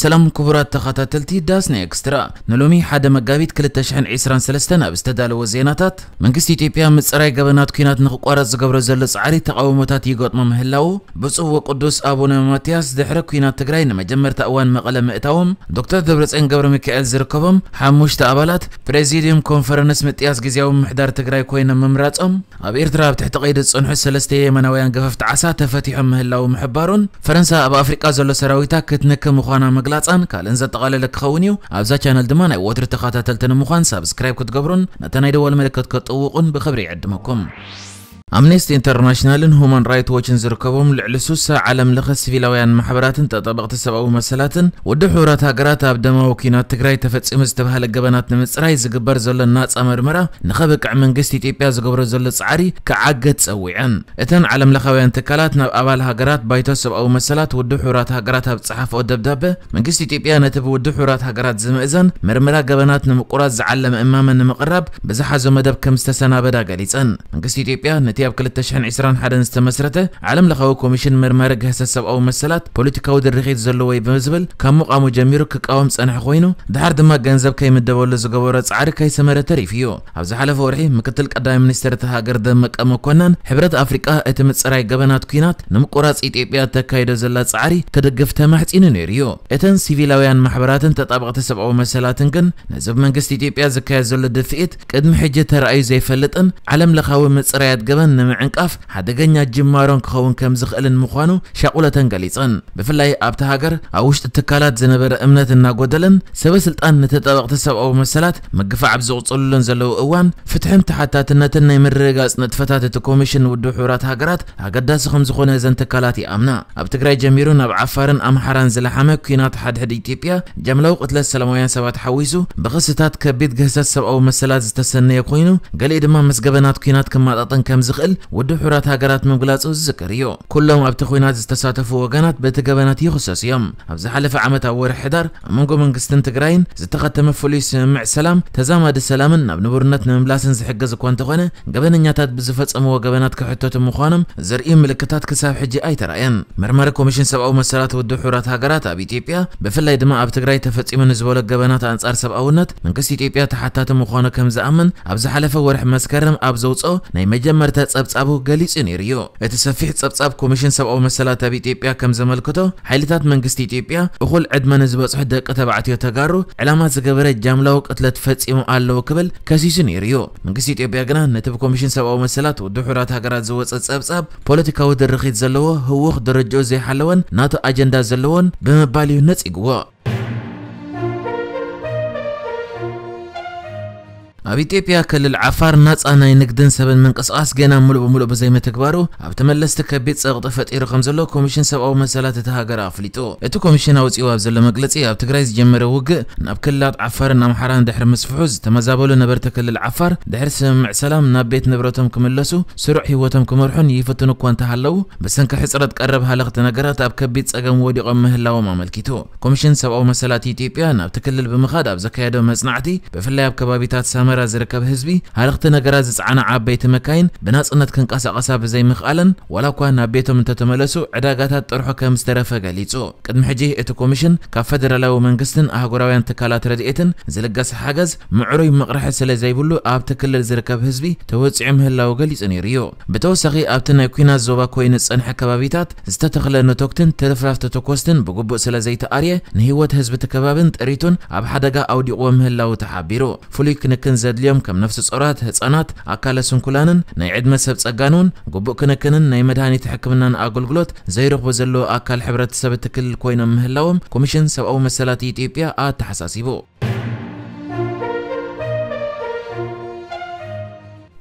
ሰላም ክቡራት ተኸታተልቲ ዳስና ኤክስትራ፣ ንሎሚ ሓደ መጋቢት ክልተ ሽሕን ዕስራን ሰለስተን ኣብ ዝተዳለወ ዜናታት፣ መንግስቲ ኢትዮጵያ ምጽራይ ገበናት ኲናት ንኽቋረጽ ዝገብሮ ዘሎ ጻዕሪ ተቓውሞታት ይገጥሞ ምህላዉ፣ ብፁዕ ወቅዱስ ኣቡነ ማትያስ ድሕሪ ኲናት ትግራይ ንመጀመርታ እዋን መቐለ ምእታዎም፣ ዶክተር ደብረጽዮን ገብረ ሚካኤል ዝርከቦም ሓሙሽተ ኣባላት ፕሬዚዲየም ኮንፈረንስ ምጥያስ ግዜያዊ ምምሕዳር ትግራይ ኮይኖም ምምራጾም፣ ኣብ ኤርትራ ኣብ ትሕቲ ቀይዲ ዝጸንሑ ሰለስተ የመናውያን ገፈፍቲ ዓሳ ተፈቲሖም ምህላዉ ምሕባሩን፣ ፈረንሳ ኣብ ኣፍሪቃ ዘሎ ሰራዊታ ክትንኪ ምዃና ምግላጻን ካልእን ዘጠቓለለ ክኸውን እዩ። ኣብዛ ቻነል ድማ ናይ ወትሩ ተኸታተልቲ ንምዃን ሳብስክራይብ ክትገብሩን ነታ ናይ ደወል ምልክት ክትጥውቑን ብኽብሪ ይዕድመኩም። ኣምነስቲ ኢንተርናሽናልን ሁማን ራይት ዎችን ዝርከቦም ልዕሊ ሱሳ ዓለም ለኸ ሲቪላውያን ማሕበራትን ተጣበቕቲ ሰብኣዊ መሰላትን፣ ውድብ ሕቡራት ሃገራት ኣብ ደማዊ ኲናት ትግራይ ተፈጺሙ ዝተባህለ ገበናት ንምጽራይ ዝግበር ዘሎ ናጻ መርመራ ንኸብቅዕ መንግስቲ ኢትዮጵያ ዝገብሮ ዘሎ ጻዕሪ ክዓግት ጸዊዐን። እተን ዓለም ለኻውያን ትካላት ናብ ኣባል ሃገራት ባይቶ ሰብኣዊ መሰላት ውድብ ሕቡራት ሃገራት ኣብ ዝጸሓፍኦ ደብዳበ፣ መንግስቲ ኢትዮጵያ ነቲ ብውድብ ሕቡራት ሃገራት ዝምእዘን መርመራ ገበናት ንምቁራጽ ዝዓለመ እማመ ንምቕራብ ብዝሓዞ መደብ ከም ዝተሰናበዳ ገሊጸን። መንግስቲ ኢትዮጵያ ነቲ ኣብ ክልተ ሽሕን ዕስራን ሓደን ዝተመስረተ ዓለም ለኻዊ ኮሚሽን መርማሪ ግህሰት ሰብኣዊ መሰላት ፖለቲካዊ ድርኺት ዘለዎ እዩ ብምዝብል ካብ ምቋሙ ጀሚሩ ክቃወም ጸንሐ ኮይኑ፣ ድሓር ድማ ገንዘብ ከይምደበሉ ዝገበሮ ጻዕሪ ከይሰመረ ተሪፉ እዩ። ኣብ ዝሓለፈ ወርሒ ምክትል ቀዳማይ ሚኒስትር እታ ሃገር ደመቀ መኮነን፣ ሕብረት ኣፍሪቃ እቲ ምጽራይ ገበናት ኲናት ንምቁራጽ ኢትዮጵያ እተካይዶ ዘላ ጻዕሪ ክድግፍ ተማሕጺኑ ነይሩ እዩ። እተን ሲቪላውያን ማሕበራትን ተጣበቕቲ ሰብኣዊ መሰላትን ግን፣ ነዚ ብመንግስቲ ኢትዮጵያ ዝካየድ ዘሎ ድፍኢት ቅድሚ ሕጂ ተራእዩ ዘይፈልጥን ዓለም ለኻዊ ምጽራያት ገበን ንምዕንቃፍ ሓደገኛ ጅማሮን ክኸውን ከም ዝኽእልን ምዃኑ ሻቑለተን ገሊጸን። ብፍላይ ኣብታ ሃገር ኣብ ውሽጢ ትካላት ዝነበረ እምነት እናጎደለን፣ ሰበ ስልጣን ንተጣበቕቲ ሰብኣዊ መሰላት ምግፋዕ ኣብ ዝቕጽሉለን ዘለዉ እዋን፣ ፍትሕን ተሓታትነትን ናይ ምርግጋጽ ንጥፈታት እቲ ኮሚሽን ውድብ ሕቡራት ሃገራት ኣገዳሲ ከም ዝኾነ እዘን ትካላት ይኣምና። ኣብ ትግራይ ጀሚሩ ናብ ዓፋርን ኣምሓራን ዝለሓመ ኲናት ሓድሕድ ኢትዮጵያ፣ ጃምላዊ ቅትለት ሰላማውያን ሰባት ሓዊሱ፣ ብኽስታት ከቢድ ግህሰት ሰብኣዊ መሰላት ዝተሰነየ ኮይኑ፣ ገሊኡ ድማ ምስ ገበናት ኲናት ክመጣጠን ከም ዝኽእል ውድብ ሕቡራት ሃገራት ምግላጹ ዝዝከር እዩ። ኩሎም ኣብቲ ኲናት ዝተሳተፉ ወገናት በቲ ገበናት ይኽሰሱ እዮም። ኣብ ዝሓለፈ ዓመት ኣብ ወርሒ ሕዳር ኣብ መንጎ መንግስትን ትግራይን ዝተኸተመ ፍሉይ ስምምዕ ሰላም፣ ተዛማዲ ሰላምን ናብ ንቡርነት ንምምላስን ዝሕግዝ እኳ እንተኾነ፣ ገበነኛታት ብዝፈጸምዎ ገበናት ክሕተቱ ምዃኖም ዘርእዩ ምልክታት ክሳብ ሕጂ ኣይተራእየን። መርማሪ ኮሚሽን ሰብኣዊ መሰላት ውድብ ሕቡራት ሃገራት ኣብ ኢትዮጵያ፣ ብፍላይ ድማ ኣብ ትግራይ ተፈጺሙ ንዝበሎ ገበናት ኣንጻር ሰብኣውነት መንግስቲ ኢትዮጵያ ተሓታቲ ምዃኑ ከም ዝኣምን ኣብ ዝሓለፈ ወርሒ መስከረም ኣብ ዘውጽኦ ናይ መጀመርታ ጸብጻቡ ገሊጹ ነይሩ እዩ። እቲ ሰፊሕ ጸብጻብ ኮሚሽን ሰብኣዊ መሰላት ኣብ ኢትዮጵያ ከም ዘመልክቶ፣ ሓይልታት መንግስቲ ኢትዮጵያ እኹል ዕድመ ንዝበጽሑ ደቂ ተባዕትዮ ተጋሩ ዕላማ ዝገበረ ጃምላዊ ቅትለት ፈጺሞም ኣለዉ ክብል ከሲሱ ነይሩ እዩ። መንግስቲ ኢትዮጵያ ግና ነቲ ብኮሚሽን ሰብኣዊ መሰላት ውድብ ሕቡራት ሃገራት ዝወጸ ጸብጻብ ፖለቲካዊ ድርኺት ዘለዎ፣ ህዉኽ ደረጃኡ ዘይሓለወን ናቱ ኣጀንዳ ዘለዎን ብምባል እዩ ነጺግዎ። ኣብ ኢትዮጵያ ክልል ዓፋር ናጻ ናይ ንግድን ሰብን ምንቅስቓስ ገና ምሉእ ብምሉእ ብዘይምትግባሩ፣ ኣብቲ መለስቲ ከቢድ ጸቕጢ ፈጢሩ ከም ዘሎ ኮሚሽን ሰብኣዊ መሰላት እታ ሃገር ኣፍሊጡ። እቲ ኮሚሽን ኣውጺኡ ኣብ ዘሎ መግለጺ፣ ኣብ ትግራይ ዝጀመረ ውግእ ናብ ክልላት ዓፋርን ኣምሓራን ድሕሪ ምስፍሑ፣ ዝተመዛበሉ ነበርቲ ክልል ዓፋር ድሕሪ ስምምዕ ሰላም ናብ ቤት ንብረቶም ክምለሱ፣ ስሩዕ ህይወቶም ክመርሑን ይፍትኑ እኳ እንተሃለዉ፣ ብሰንኪ ሕጽረት ቀረብ ሃለኽቲ ነገራት ኣብ ከቢድ ጸገም ወዲቖም ምህላዎም ኣመልኪቱ። ኮሚሽን ሰብኣዊ መሰላት ኢትዮጵያ ናብቲ ክልል ብምኻድ ኣብ ዘካየዶ መጽናዕቲ፣ ብፍላይ ኣብ ከባቢታት ሰመራ ዝርከብ ህዝቢ፣ ሃለኽቲ ነገራት ዝጸዓና ዓበይቲ መካይን ብናጽነት ክንቀሳቐሳ ብዘይምኽኣለን፣ ዋላ እኳ ናብ ቤቶም እንተተመለሱ፣ ዕዳጋታት ጥርሑ ከም ዝተረፈ ገሊጹ። ቅድሚ ሕጂ እቲ ኮሚሽን ካብ ፈደራላዊ መንግስትን ኣህጉራውያን ትካላት ረድኤትን ዝልገስ ሓገዝ ምዕሩይ መቕርሒ ስለ ዘይብሉ፣ ኣብቲ ክልል ዝርከብ ህዝቢ ተወጺዑ ምህላዉ ገሊጹ ነይሩ እዩ። ብተወሳኺ፣ ኣብቲ ናይ ኲናት ዞባ ኮይኑ ዝጸንሐ ከባቢታት ዝተተኽለ ነቶክትን ትርፍራፍ ተተኮስትን ብግቡእ ስለ ዘይተኣርየ፣ ንህይወት ህዝቢ እቲ ከባብን ጥሪቱን ኣብ ሓደጋ ኣውዲቕዎ ምህላዉ ተሓቢሩ። ፍሉይ ክንክን ዘድልዮም ከም ነፍሲ ጾራት፣ ህጻናት፣ ኣካለ ስንኩላንን ናይ ዕድመ ሰብ ጸጋን እውን ግቡእ ክንክንን ናይ መድሃኒት ሕክምናን ኣገልግሎት ዘይረኽቡ ዘለዉ ኣካል ሕብረተሰብ እቲ ክልል ኮይኖም ምህላዎም ኮሚሽን ሰብኣዊ መሰላት ኢትዮጵያ ኣተሓሳሲቡ።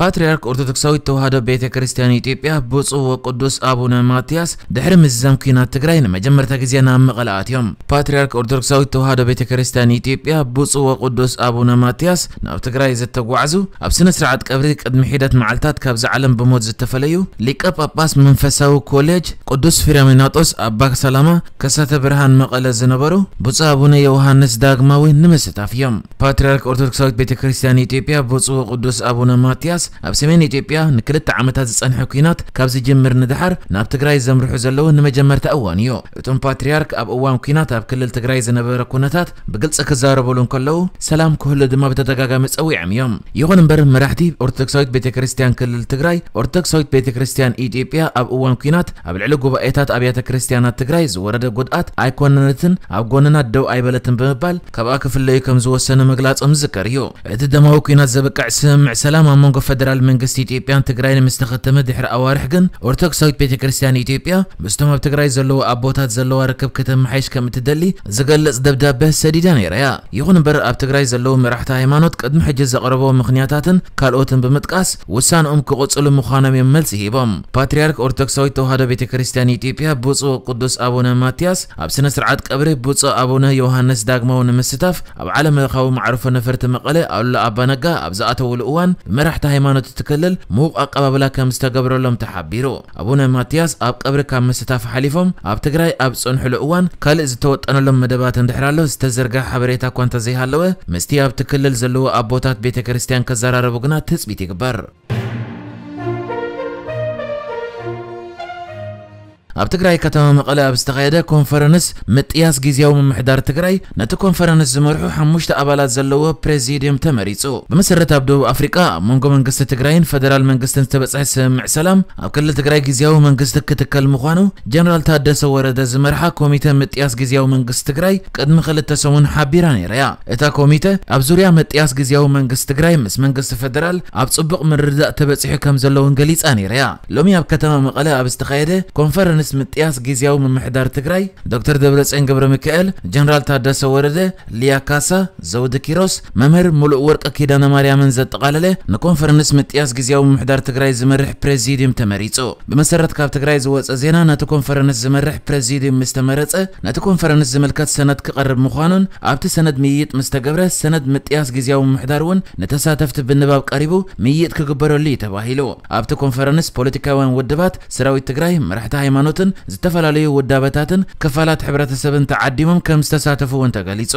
ፓትርያርክ ኦርቶዶክሳዊት ተዋህዶ ቤተ ክርስቲያን ኢትዮጵያ ብፁዕ ወቅዱስ ኣቡነ ማትያስ ድሕሪ ምዝዛም ኲናት ትግራይ ንመጀመርታ ግዜ ናብ መቐለ ኣትዮም። ፓትርያርክ ኦርቶዶክሳዊት ተዋህዶ ቤተ ክርስቲያን ኢትዮጵያ ብፁዕ ወቅዱስ ኣቡነ ማትያስ ናብ ትግራይ ዝተጓዕዙ፣ ኣብ ስነ ስርዓት ቀብሪ ቅድሚ ሒደት መዓልታት ካብዚ ዓለም ብሞት ዝተፈለዩ ሊቀ ጳጳስ መንፈሳዊ ኮሌጅ ቅዱስ ፊራሚናጦስ ኣባ ሰላማ ከሳተ ብርሃን መቐለ ዝነበሩ ብፁዕ ኣቡነ ዮሃንስ ዳግማዊ ንምስታፍ እዮም። ፓትርያርክ ኦርቶዶክሳዊት ቤተ ክርስቲያን ኢትዮጵያ ብፁዕ ወቅዱስ ኣቡነ ማትያስ ኣብ ሰሜን ኢትዮጵያ ንክልተ ዓመታት ዝጸንሐ ኲናት ካብ ዝጅምር ንደሓር ናብ ትግራይ ዘምርሑ ዘለዉ ንመጀመርታ እዋን እዩ። እቶም ፓትርያርክ ኣብ እዋን ኲናት ኣብ ክልል ትግራይ ዝነበረ ኩነታት ብግልጺ ክዛረቡሉ እንከለዉ፣ ሰላም ክህሉ ድማ ብተደጋጋሚ ጸዊዖም እዮም። ይኹን እምበር፣ መራሕቲ ኦርቶዶክሳዊት ቤተ ክርስቲያን ክልል ትግራይ፣ ኦርቶዶክሳዊት ቤተ ክርስቲያን ኢትዮጵያ ኣብ እዋን ኲናት ኣብ ልዕሊ ጉባኤታት ኣብያተ ክርስቲያናት ትግራይ ዝወረደ ጉድኣት ኣይኮነነትን፣ ኣብ ጎንና ደው ኣይበለትን ብምባል፣ ካብኣ ክፍለዩ ከም ዝወሰነ ምግላጾም ዝዝከር እዩ። እቲ ደማዊ ኲናት ዘብቅዕ ስምምዕ ሰላም ኣብ መንጎ ፈደራል መንግስቲ ኢትዮጵያን ትግራይን ምስ ተኸተመ ድሕሪ ኣዋርሕ ግን፣ ኦርቶዶክሳዊት ቤተ ክርስቲያን ኢትዮጵያ ምስቶም ኣብ ትግራይ ዘለዉ ኣቦታት ዘለዋ ርክብ ከተመሓይሽ ከም እትደሊ ዝገልጽ ደብዳበ ሰዲዳ ነይራ እያ። ይኹን እምበር፣ ኣብ ትግራይ ዘለዉ መራሕቲ ሃይማኖት ቅድሚ ሕጂ ዘቕረቦ ምኽንያታትን ካልኦትን ብምጥቃስ ውሳንኦም ክቕጽሉ ምዃኖም እዮም መልሲ ሂቦም። ፓትርያርክ ኦርቶዶክሳዊት ተዋህዶ ቤተ ክርስቲያን ኢትዮጵያ ብፁዕ ቅዱስ ኣቡነ ማትያስ ኣብ ስነ ስርዓት ቀብሪ ብፁዕ ኣቡነ ዮሃንስ ዳግማዊ ንምስታፍ ኣብ ዓለም ለኻዊ መዕርፎ ነፈርቲ መቐለ ኣሉላ ኣባነጋ ኣብ ዝኣተውሉ እዋን ብመራሕቲ ሃይማኖት እቲ ክልል ምዉቕ ኣቀባብላ ከም ዝተገብረሎም ተሓቢሩ። ኣቡነ ማትያስ ኣብ ቀብሪ ካብ ምስታፍ ሓሊፎም ኣብ ትግራይ ኣብ ዝጸንሕሉ እዋን ካልእ ዝተወጠነሎም መደባት እንድሕር ኣሎ ዝተዘርግሐ ሓበሬታ እኳ እንተዘይሃለወ፣ ምስቲ ኣብቲ ክልል ዘለዉ ኣቦታት ቤተ ክርስቲያን ከዘራረቡ ግና ትጽቢት ይግበር። ኣብ ትግራይ ከተማ መቐለ ኣብ ዝተኻየደ ኮንፈረንስ ምጥያስ ግዝያዊ ምምሕዳር ትግራይ፣ ነቲ ኮንፈረንስ ዝመርሑ ሓሙሽተ ኣባላት ዘለዎ ፕሬዚድየም ተመሪጹ። ብመሰረት ኣብ ደቡብ ኣፍሪቃ ኣብ መንጎ መንግስቲ ትግራይን ፈደራል መንግስትን ዝተበጽሐ ስምምዕ ሰላም፣ ኣብ ክልል ትግራይ ግዝያዊ መንግስቲ ክትከል ምዃኑ ጀነራል ታደሰ ወረደ ዝመርሓ ኮሚተ ምጥያስ ግዝያዊ መንግስቲ ትግራይ ቅድሚ ክልተ ሰሙን ሓቢራ ነይራ እያ። እታ ኮሚተ ኣብ ዙርያ ምጥያስ ግዝያዊ መንግስቲ ትግራይ ምስ መንግስቲ ፈደራል ኣብ ጽቡቕ ምርድዳእ ተበጺሑ ከም ዘሎ እውን ገሊጻ ነይራ እያ። ሎሚ ኣብ ከተማ መቐለ ኣብ ዝተኻየደ ኮንፈረንስ ምጥያስ ግዝያዊ ምምሕዳር ትግራይ፣ ዶክተር ደብረጽዮን ገብረ ሚካኤል፣ ጀነራል ታደሰ ወረደ፣ ሊያ ካሳ፣ ዘውዲ ኪሮስ፣ መምህር ሙሉእ ወርቅ ኪዳነ ማርያምን ዘጠቓለለ ንኮንፈረንስ ምጥያስ ግዝያዊ ምምሕዳር ትግራይ ዝመርሕ ፕሬዚድየም ተመሪጹ። ብመሰረት ካብ ትግራይ ዝወጸ ዜና፣ ነቲ ኮንፈረንስ ዝመርሕ ፕሬዚድየም ምስ ተመረጸ፣ ነቲ ኮንፈረንስ ዝምልከት ሰነድ ክቐርብ ምዃኑን ኣብቲ ሰነድ ምይይጥ ምስ ተገብረ፣ ሰነድ ምጥያስ ግዝያዊ ምምሕዳር እውን ንተሳተፍቲ ብንባብ ቀሪቡ ምይይጥ ክግበረሉ እዩ ተባሂሉ። ኣብቲ ኮንፈረንስ ፖለቲካውያን ውድባት፣ ሰራዊት ትግራይ፣ መራሕቲ ሃይማኖትን ዝተፈላለዩ ውዳበታትን ክፋላት ሕብረተሰብን ተዓዲሞም ከም ዝተሳተፉ እውን ተገሊጹ።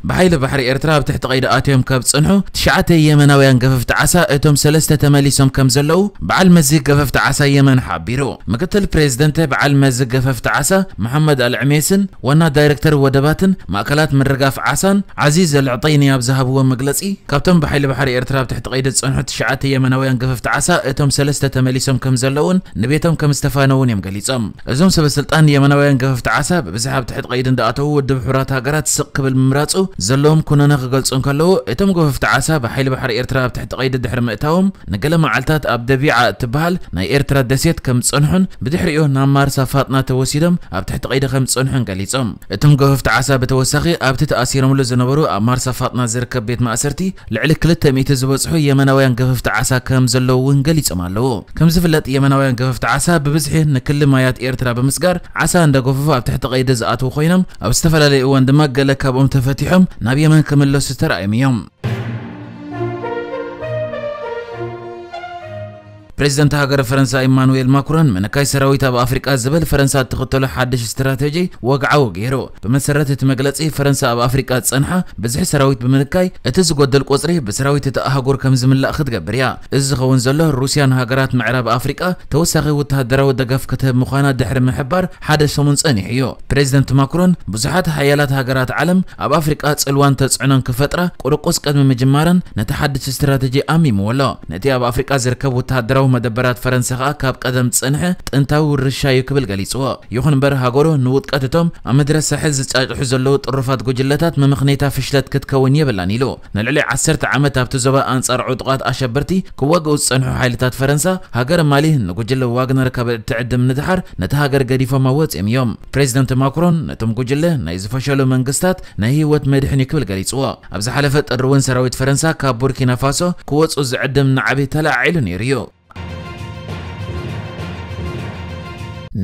ብሓይሊ ባሕሪ ኤርትራ ኣብ ትሕቲ ቀይዲ ኣትዮም ካብ ዝጸንሑ ትሽዓተ የመናውያን ገፈፍቲ ዓሳ እቶም ሰለስተ ተመሊሶም ከም ዘለዉ በዓል መዚ ገፈፍቲ ዓሳ የመን ሓቢሩ። ምክትል ፕሬዚደንት በዓል መዚ ገፈፍቲ ዓሳ መሓመድ ኣልዕሜስን ዋና ዳይሬክተር ወደባትን ማእከላት ምርጋፍ ዓሳን ዓዚዝ ኣልዕጠይኒ ኣብ ዝሃብዎ መግለጺ፣ ካብቶም ብሓይሊ ባሕሪ ኤርትራ ኣብ ትሕቲ ቀይዲ ዝጸንሑ ትሽዓተ የመናውያን ገፈፍቲ ዓሳ እቶም ሰለስተ ተመሊሶም ከም ዘለዉን ንቤቶም ከም ዝተፋነዉን እዮም ገሊጾም። እዞም ሰበ ስልጣን የመናውያን ገፈፍቲ ዓሳ ብብዝሒ ኣብ ትሕቲ ቀይዲ እንዳኣተዉ ውድብ ሕቡራት ሃገራት ስቕ ክብል ምምራጹ ዘለዎም ኩነነ ክገልጹ እንከለዉ፣ እቶም ገፈፍቲ ዓሳ ብሓይሊ ባሕሪ ኤርትራ ኣብ ትሕቲ ቀይዲ ድሕሪ ምእታዎም ንገለ መዓልታት ኣብ ደቢዓ እትበሃል ናይ ኤርትራ ደሴት ከም ዝጸንሑን ብድሕሪኡ ናብ ማርሳ ፋጥና ተወሲዶም ኣብ ትሕቲ ቀይዲ ከም ዝጸንሑን ገሊጾም። እቶም ገፈፍቲ ዓሳ ብተወሳኺ ኣብቲ ተኣሲሮምሉ ዝነበሩ ኣብ ማርሳ ፋጥና ዝርከብ ቤት ማእሰርቲ ልዕሊ ክልተ ሚእቲ ዝበጽሑ የመናውያን ገፈፍቲ ዓሳ ከም ዘለዉ እውን ገሊጾም ኣለዉ። ከም ዝፍለጥ የመናውያን ገፈፍቲ ዓሳ ብብዝሒ ንክሊ ማያት ኤርትራ ብምስጋር ዓሳ እንዳገፈፉ ኣብ ትሕቲ ቀይዲ ዝኣትዉ ኮይኖም ኣብ ዝተፈላለየ እዋን ድማ ገለ ካብኦም ተፈቲሖም ናብ የመን ክምለሱ ተራእዮም እዮም። ፕሬዚደንት ሃገረ ፈረንሳ ኢማኑኤል ማክሮን ምንካይ ሰራዊት ኣብ ኣፍሪቃ ዝብል ፈረንሳ እትኽተሎ ሓድሽ ስትራተጂ ወግዓዊ ገይሩ። ብመሰረት እቲ መግለጺ፣ ፈረንሳ ኣብ ኣፍሪቃ ዝጸንሓ ብዝሒ ሰራዊት ብምንካይ እቲ ዝጎደል ቁጽሪ ብሰራዊት እቲ ኣህጉር ከም ዝምላእ ክትገብር እያ። እዚ ዝኸውን ዘሎ ሩስያ ንሃገራት ምዕራብ ኣፍሪቃ ተወሳኺ ወተሃደራዊ ደገፍ ክትህብ ምዃና ድሕሪ ምሕባር ሓደ ሰሙን ጸኒሑ እዩ። ፕሬዚደንት ማክሮን ብዙሓት ሓያላት ሃገራት ዓለም ኣብ ኣፍሪቃ ጽልዋን ተጽዕኖን ክፈጥራ ቁርቁስ ቅድሚ ምጅማረን ነቲ ሓድሽ ስትራተጂ ኣሚምዎ ኣሎ። ነቲ ኣብ ኣፍሪቃ ዝርከብ ወተሃደራዊ መደበራት ፈረንሳ ከኣ ካብ ቀደም ዝጸንሐ ጥንታዊ ውርሻ እዩ ክብል ገሊጽዎ። ይኹን እምበር ሃገሩ ንውድቀት እቶም ኣብ ምድረ ሳሕል ዝጫጭሑ ዘለዉ ጥሩፋት ጉጅለታት መመኽነይታ ፍሽለት ክትከውን የብላን ኢሉ። ንልዕሊ ዓሰርተ ዓመት ኣብቲ ዞባ ኣንጻር ዕጡቓት ኣሸበርቲ ክዋግኡ ዝጸንሑ ሓይልታት ፈረንሳ፣ ሃገረ ማሊ ንጉጅለ ዋግነር ካብ እትዕድም ንድሓር ነቲ ሃገር ገዲፎማ ወጺኦም እዮም። ፕሬዚደንት ማክሮን ነቶም ጉጅለ ናይ ዝፈሸሉ መንግስታት ናይ ህይወት መድሕን እዩ ክብል ገሊጽዎ። ኣብ ዝሓለፈ ጥሪ እውን ሰራዊት ፈረንሳ ካብ ቡርኪና ፋሶ ክወጹ ዝዕድም ናዕቢ ተለዓዒሉ ነይሩ እዩ።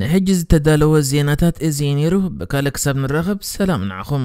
ንሕጂ ዝተዳለወ ዜናታት እዚ እዩ ነይሩ። ብካልእ ክሳብ ንራኸብ ሰላም ንዓኹም።